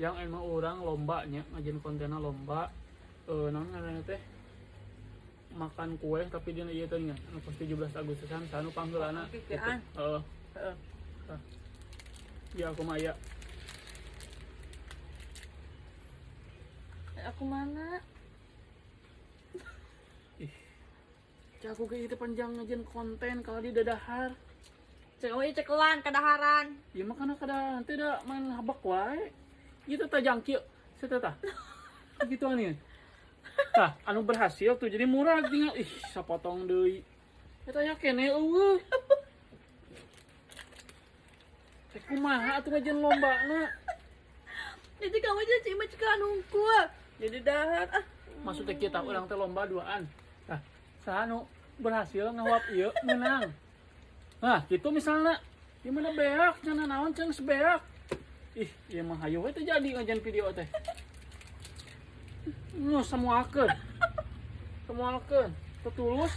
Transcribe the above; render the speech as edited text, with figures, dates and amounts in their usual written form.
Yang emang urang lombanya ngajieun kontenna lomba, naon ngaranna teh, makan kue, tapi dia ieu teh nya anu pas 17 Agustusan sanu panggeulana gitu. Kikian. Heeh. Heeh. Tah. Ya, aku mah aya. Eh, aku mana? Ih. Cek aku ge ieu teh panjang ngajieun konten kalau di dadahar. Cek euy, cekelan kadaharan. Ya makana kada nanti da main habak wae. Gitu tah jangki. Saya tah. Gitu nih. Tah, anu berhasil tuh jadi murah, tinggal ih sapotong deui. Eta ya kene eueuh. Cek kumaha atuh ngajieun lombana? Jadi kamu aja cuma cekelan hungkul. Jadi dahar ah. Maksudnya kita urang teh lomba duaan. Tah, saha nu berhasil ngawap ieu menang. Nah, gitu misalnya. Gimana beak, cenah naon cenah sebeak. Ih, ieu mah hayu we teh jadi ngajieun video teh. Nu semuakeun. Semuakeun. Tetulus.